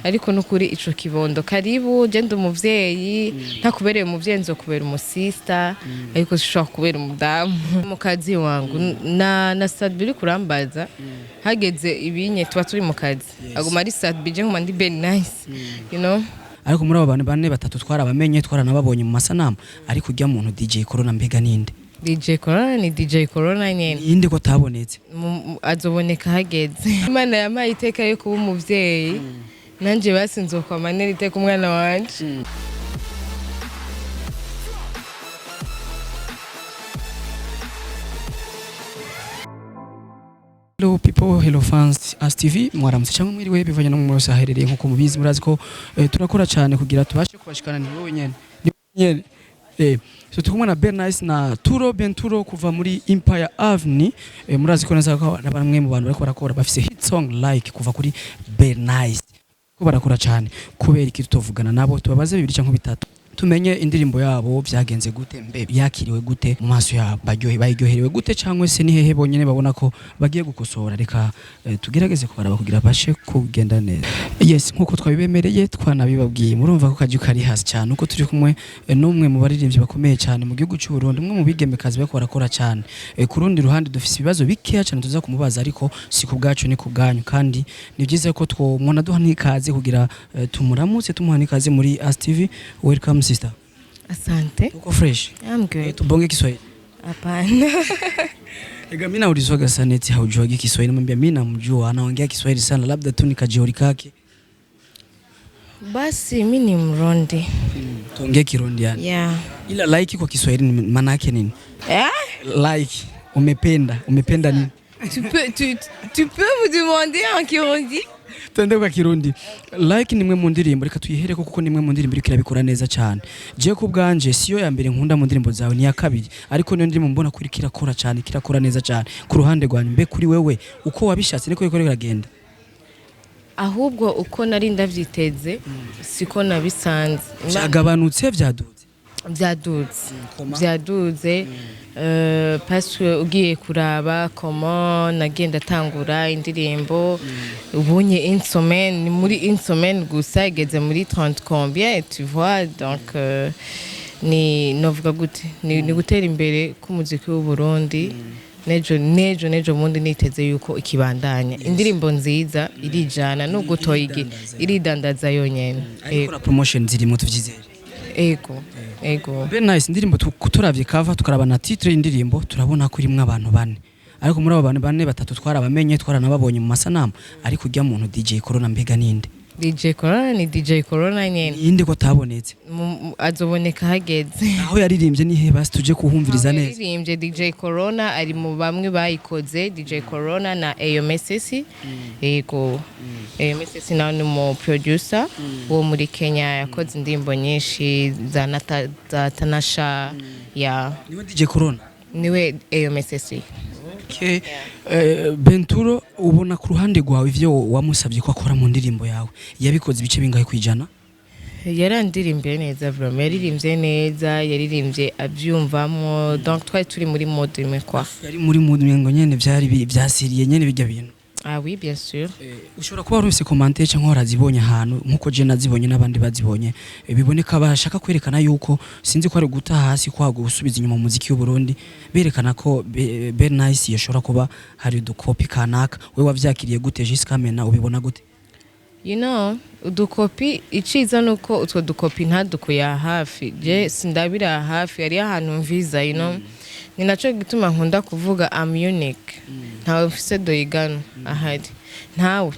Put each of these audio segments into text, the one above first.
Ariko nukuri ico kibondo, karibu. Je ndi umuvyeyi, ntakubereye umuvyeyi nzokubera umusista, ariko sishobora kubera umudamu mu kazi wangu. Na Sadbi uri kurambaza, hageze ibinye tuba turi mu kazi, aguma ari Sadbi, je nkuma ndi Ben Nice. Ariko muri abo bantu bane, batatu twarabamenye, twaranababonye mu masanamu, ariko ujya muntu DJ Corona mbega ninde? DJ Corona ni DJ Corona nyene. Ninde ko tabonetse? Azoboneka hageze. Imana yampaye iteka yo kuba umuvyeyi, nanje basi nzokwama nera iteka umwana wanje. Hello people, hello fans As TV, mwaramutse cyangwa mwiriwe bivanye no mu wese aherereye. Nkuko mubizi, murazi ko turakora cyane kugira tubashe kubashikana. Ni wowe nyene, ni wowe nyene. So turi kumwe na Bernice na Turo Benturo kuva muri Empire Avenue. Murazi ko neza ko ari bamwe mu bantu bariko barakora, bafise hit song like kuva kuri Bernice, ko barakora cyane. Kubera iki tutovugana nabo, tubabaze bibiri cyangwa bitatu, tumenye indirimbo yabo byagenze gute, mbe yakiriwe gute mu maso yabo, baryohe bayiryoherewe gute, cyangwa se ni hehe bonyene babona ko bagiye gukosora? Reka tugerageze kubaraba kugira bashe kugenda neza. Yes, nkuko twabibemereye, twanabibabwiye, murumva ko kaji kari hasi cyane, uko turi kumwe n'umwe mu baririmbyi bakomeye cyane mu gihugu cy'u Burundi, umwe mu bigemekazi bariko barakora cyane. Ku rundi ruhande dufise ibibazo bikeya cyane tuza kumubaza, ariko si ku bwacu, ni ku bwanyu, kandi ni byiza ko twomona duha n'ikaze kugira tumuramutse, tumuha n'ikaze muri As TV. Welcome, sister. Asante. Uko fresh? I'm good. Tubonge Kiswahili? Hapana. Ega mimi naulizwaga sana eti haujuagi Kiswahili, namwambia mimi namjua, anaongea Kiswahili sana, labda tu nikajeuri kake. Basi mi ni Mrundi. Tuongee Kirundi yani? Yeah. Ila like kwa Kiswahili ni maana yake nini? Eh? Like umependa, umependa nini? Tu peux me demander en Kirundi? Twende kwa Kirundi. Like nimwe mu ndirimbo, reka tuyihereko kuko nimwe mu ndirimbo iriko irabikora neza cyane. Je ku bwanje siyo ya mbere nkunda mu ndirimbo zawe, ni ya kabiri, ariko niyo ndirimbo mbona kuri kirakora cyane, kirakora neza cyane ku ruhande rwanyu. Mbe kuri wewe uko wabishatse niko biriko biragenda? Ahubwo uko nari ndavyiteze siko nabisanze. Vyagabanutse, vyaduze? Vyaduze, vyaduze, parce que ugiye kuraba comment nagenda atangura indirimbo, ubunye une semaine, ni muri une semaine gusa igeze muri 30 combien, tu vois? Donc ni novuga gute, ni gutera imbere k'umuziki w'u Burundi. Nejo nejo nejo bundi niteze yuko ikibandanya. Indirimbo nziza irijana nubwo utoyigi, iridandaza yonyene. Ariko na promotion zirimo, tuvyizere. Ego. Be Nice, indirimbo turavye cover, tukaraba na titre y'indirimbo, turabona ko irimwo abantu bane, ariko muri abo bantu bane, batatu twarabamenye, twaranababonye mu masanamu, ariko ujya muntu DJ Corona mbega ninde? DJ Corona ni DJ Corona nyene. Ninde ko tabonetse? Azoboneka hageze. Aho yaririmbye ni he basi, tuje kuhumviriza neza? Yaririmbye, DJ Corona ari mu bamwe bayikoze, DJ Corona na Ayo Mesesi. Yego, Ayo Mesesi nawe ni mu producer wo muri Kenya, yakoze indirimbo nyinshi za Nata, za Tanasha ya Niwe DJ Corona? Niwe Ayo Mesesi. Okay. Benturo, ubona ku ruhande rwawe ivyo wamusabye ko akora mu ndirimbo yawe yabikoze ibice bingahe kwijana? Yarandirimbiye neza vraiment, yaririmbye neza, yaririmbye abyumvamo, donc twari turi muri mode imwe quoi. Yari muri mood ngo nyene vyari vyasiriye nyene bijya bintu? Ah oui, bien sûr. Ushobora kuba warumvise commentaire cyangwa warazibonye ahantu nkuko je nazibonye n'abandi bazibonye, biboneka bashaka kwerekana yuko, sinzi ko ari guta hasi kwa gusubiza inyuma mu muziki w'u Burundi, berekana ko Be Nice yashobora kuba hari udukopi kanaka. We wavyakiriye gute? Jusqu'à maintenant ubibona gute? Udukopi, iciza nuko utwo dukopi ntadukuye aha hafi, je sindabira hafi, hariyo ahantu mviza. Ni naco gituma nkunda kuvuga am unique, ntawe mfise doyigano ahari, ntawe.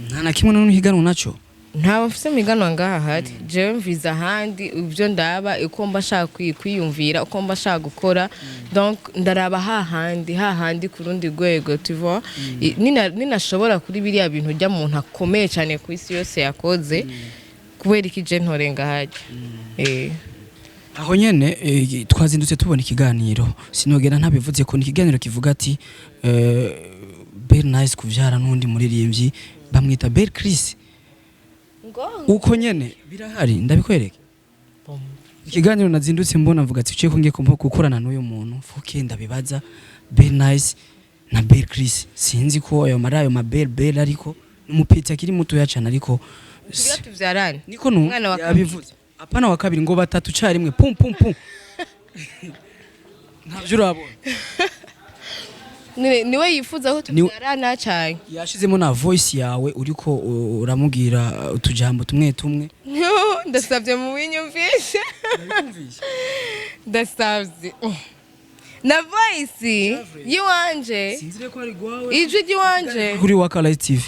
Nta na kimwe none uhiganwa naco? Ntawe mfise miganwa ngaha ahari. Jewe mviza ahandi, ibyo ndaba, uko mba nshaka kwiyumvira, uko mba nshaka gukora, donc ndaraba hahandi hahandi ku rundi rwego, tu vois? Ninashobora kuri biriya bintu ujya muntu akomeye cyane ku isi yose yakoze, kubera iki je ntorenga hajya? Aho nyene twazindutse tubona ikiganiro, sinogera ntabivuze ko ni ikiganiro kivuga ati Bell Nice kuvyara n'undi muririmbyi bamwita Bell Chris. Uko nyene birahari, ndabikwereke. Ikiganiro nazindutse mbona, mvuga ati uciye ko ngiye gukorana n'uyu muntu, fuke ndabibaza Bell Nice na Bell Chris. Sinzi ko ayo mari ayo ma Bell Bell, ariko n'umupetsi akiri mutoya cyane, ariko Tugira tuvyarane. Niko nu Umwana wa kabiri. Yabivuze, apana wa kabiri, ngo batatu carimwe, pum pum pum. Ntavyo urabona? Niwe yifuza ko tuvyarana cane? Yashizemo na voice yawe uriko uramubwira utujambo tumwe tumwe. No, ndasavye mubinyumvishe, ndasavye na voice yiwanje. Sinzire ko ari gwawe. Ijwi ry'iwanje. Kuri Waka Light TV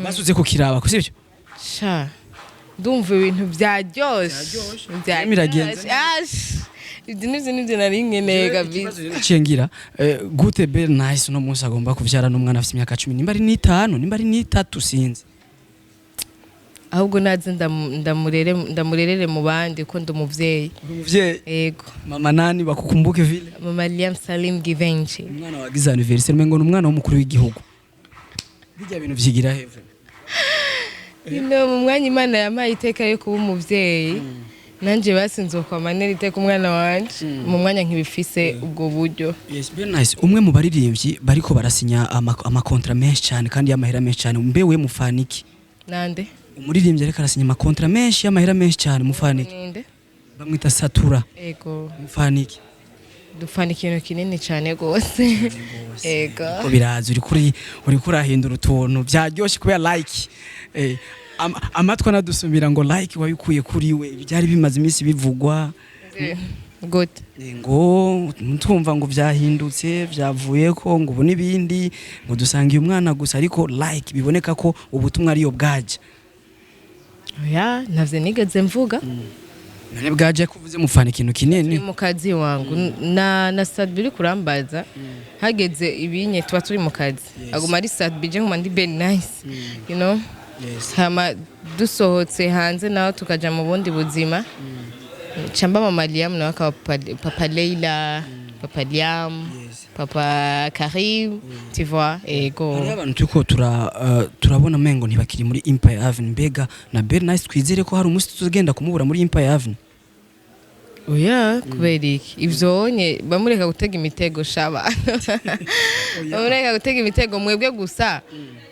basuze kukiraba, sivyo? Sha, ndumva ibintu byaryoshe. Biragenze. Ash, ibyo nivyo nari nkeneye kabisa. Naciye ngira gute Bell Nice uno munsi agomba kuvyara n'umwana afite imyaka 10, nimba ari n'itanu, nimba ari n'itatu, sinzi. Ahubwo naze ndamurerere mu bandi ko ndi umuvyeyi. Umuvyeyi. Yego. Mama nani bakukumbuke vile? Mama Liam Salim Givenchy. Umwana wagize anniversaire umengo ni umwana w'umukuru w'igihugu. Bijya bintu vyigira heve. No, mu mwanya Imana yampaye iteka yo kuba umuvyeyi, nanje basi nzokwama nera iteka umwana wanje mu mwanya nkibifise ubwo buryo. Yes, Bell Nice, umwe mu baririmbyi bariko barasinya amakontra menshi cyane kandi y'amahera menshi cyane. Mbe we mufaniki? Nande? Umuririmbyi ariko arasinya amakontra menshi y'amahera menshi cyane, mufaniki? Ninde? Bamwita Satura. Ego. Mufaniki? Dufana ikintu kinini cyane gose, ego. Ko biraza uri kurahindura utuntu byaryoshye kubera like amatwi anadusumira ngo like wabikuye kuri we, byari bimaze iminsi bivugwa. Gute? Ngo twumva ngo byahindutse, byavuye ko ngo ubu n'ibindi ngo dusangiye umwana gusa, ariko like biboneka ko ubutumwa ariyo bwajya. Oya, ntavyo nigeze mvuga. None bwajya kuvuze mufana ikintu kinini. Turi mu kazi wangu na Sadbi uri kurambaza, hageze ibinye tuba turi mu kazi, aguma ari Sadbi, je nkuma ndi Bell Nice. Hama dusohotse hanze naho tukaja mu bundi buzima, camba mama Liam nawe akaba papa Leila, papa Liam, papa Karim, tu vois, ego. Hariho abantu turiko turabona mengo ntibakiri muri Empire Avenue. Mbega na Bell Nice twizere ko hari umunsi tuzogenda kumubura muri Empire Avenue? Oya, kubera iki? Ivyo onye bamureka gutega imitego shaba, bamureka gutega imitego. Mwebwe gusa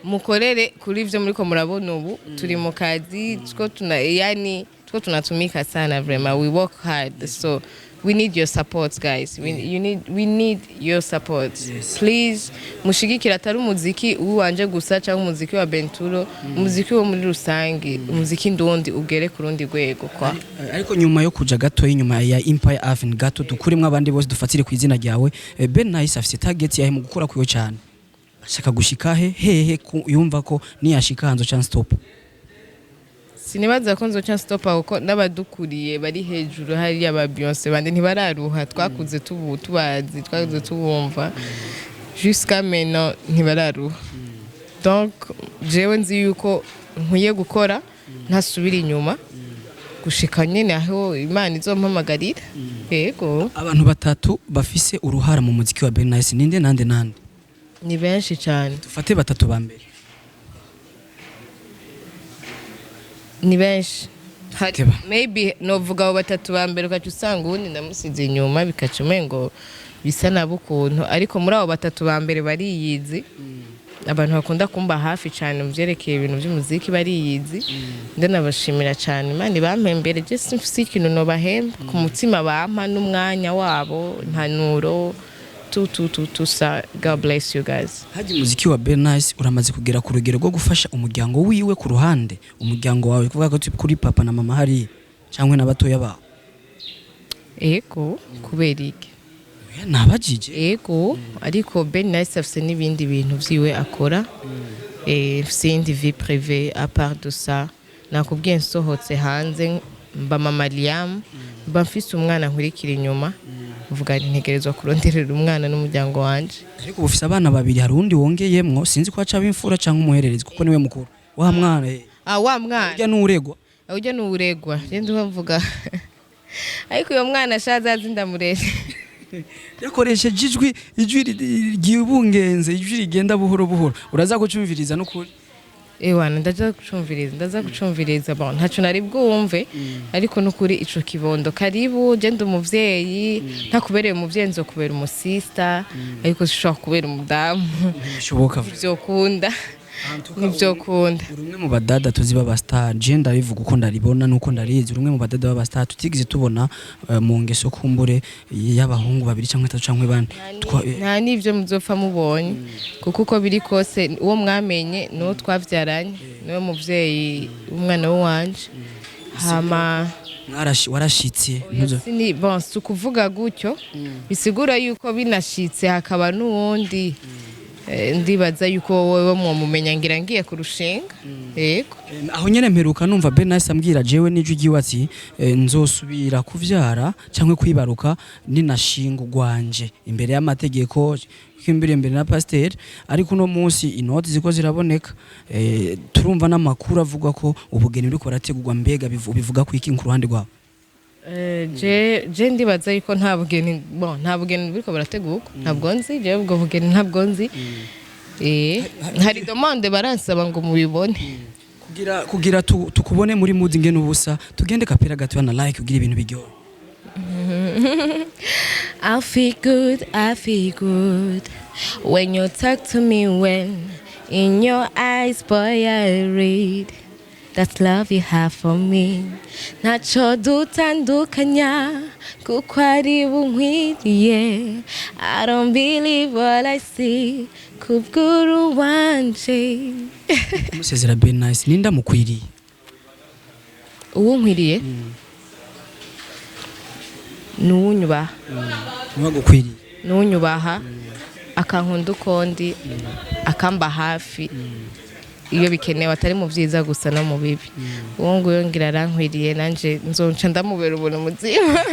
mukorere kuri ivyo muriko murabona. Ubu turi mu kazi two tuna, yani two tunatumika sana, vraiment we work hard, so we need your support, guys. We need your support. Please mushigikira, atari umuziki uwanje gusa cyangwa umuziki wa Benturo, umuziki wo muri rusange, umuziki ndundi ugere ku rundi rwego kwa. Ariko nyuma yo kuja gato inyuma ya Empire Avenue gato, dukuremwo abandi bose, dufatire ku izina ryawe, Bell Nice afise target yahe mu gukora kwiwe cyane? Ashaka gushika he hehe yumva ko niyashika hanzo chance stop? Sinibaza ko nzoca stopa, kuko n'abadukuriye bari hejuru hariya ba Beyonce bande ntibararuha. Twakuze tubu tubazi, twakuze tubumva, jusqu'à maintenant ntibararuha. Donc jewe nzi yuko nkwiye gukora ntasubira inyuma gushika nyene aho Imana izompamagarira, yego. Abantu batatu bafise uruhara mu muziki wa Bell Nice ninde, nande, nande? Ni benshi cyane. Dufate batatu ba mbere. Ni benshi. Teba. Maybe novuga abo batatu ba mbere, ugaca usanga uwundi ndamusize inyuma, bikaca umengo bisa nabo ukuntu, ariko muri abo batatu ba mbere bariyizi. Abantu bakunda kumba hafi cyane mu byerekeye ibintu by'umuziki bariyizi, ndanabashimira cyane. Imana ibampembere, je simfise ikintu nobahemba ku mutima, bampa n'umwanya wabo, impanuro, tu tu tu tu sa. God bless you guys. Haji, umuziki wa Bell Nice uramaze kugera ku rugero rwo gufasha umuryango wiwe ku ruhande, umuryango wawe, kuvuga ko kuri papa na mama hariya cyangwa n'abatoya bawe? Ego, kubera iki? Oya, nabajije. Ego, ariko Ben Nice afise n'ibindi bintu vyiwe akora, afise iyindi vie privée à part de ça. Nakubwiye, nsohotse hanze mba mama Liam, mba mfise umwana nkurikira inyuma, mvuga nti ntegerezwa kuronderera umwana n'umuryango wanje. Ariko ubu ufise abana babiri, hari uwundi wongeyemwo, sinzi ko aca imfura cyangwa umuhererezi, kuko niwe mukuru wa mwana. Ah, wa mwana. Urya n'uregwa. Ujya n'uregwa, je ndiho mvuga, ariko uyo mwana ashaza azi ndamurere. Yakoresheje ijwi ryibungenze, ijwi rigenda buhoro buhoro, uraza gucumviriza n'ukuri. Ewana, ndaza gucumviriza, ndaza gucumviriza. Bon, ntaco nari bwumve, ariko nukuri ico kibondo karibu. Je ndi umuvyeyi, ntakubereye umuvyeyi nzokubera umusista, ariko sinshobora kubera umudamu. Bishoboka. Vyokunda. Ntivyokunda. Uri umwe mu badada tuzi b'abastar. Je ndabivuga uko ndaribona nuko ndarizi. Uri umwe mu badada b'abastar tutigeze tubona mu ngeso kumbure y'abahungu babiri cyangwa batatu cyangwa bane. Nta n'ivyo muzopfa mubonye, kuko uko biri kose uwo mwamenye n'uwo twavyaranye, niwe muvyeyi w'umwana w'uwanje. Hama Warashitse Bon, si ukuvuga gutyo, bisigura yuko binashitse hakaba n'uwundi, ndibaza yuko wowe mwomumenya ngira ngiye kurushinga, yego. Aho nyene mperuka numva Bernice ambwira jewe n'ijwi ryiwe ati nzosubira kuvyara cyangwa kwibaruka ninashinga ugwanje imbere y'amategeko, imbere imbere na pasteur. Ariko uno munsi inoti ziko ziraboneka, turumva n'amakuru avuga ko ubugeni buriko burategurwa. Mbega bivuga ko iki ku ruhande rwawe? Je ndibaza yuko nta bugeni, bon, nta bugeni buriko burategurwa, ntabwo nzi. Je ubwo bugeni ntabwo nzi. Hari demande baransaba ngo mubibone. Kugira tukubone muri mood ngene ubusa, tugende kapera gato na like kugira ibintu biryohe. I feel good, I feel good when you talk to me, when in your eyes, boy, I read that love you have for me. Ntaco dutandukanya kuko ari bunkwiriye. I don't believe what I see kubw'uru wanje. Kumusezera, Bernice, ninda mukwiriye? Uwunkwiriye ni uwunyubaha. Niwe gukwiriye? N'unyubaha, akankunda uko ndi, akamba hafi iyo bikenewe, atari mu byiza gusa, no mu bibi. Uwo nguyo ngira arankwiriye, nanje nzonca ndamubera ubuntu muzima.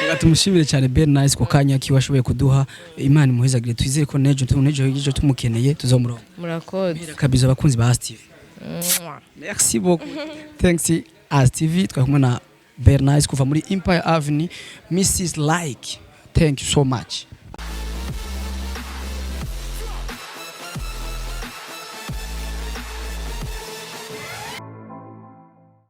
Reka tumushimire cyane Bernice ku kanya kiwe ashoboye kuduha. Imana imuhezagire. Twizere ko nejo nejo ejo tumukeneye tuzomuronka. Murakoze. Kabizo abakunzi ba As TV. Mwah. Merci beaucoup, thanks. As TV, twari kumwe na Bernice kuva muri Empire Avenue, Mrs Like. Thank you so much.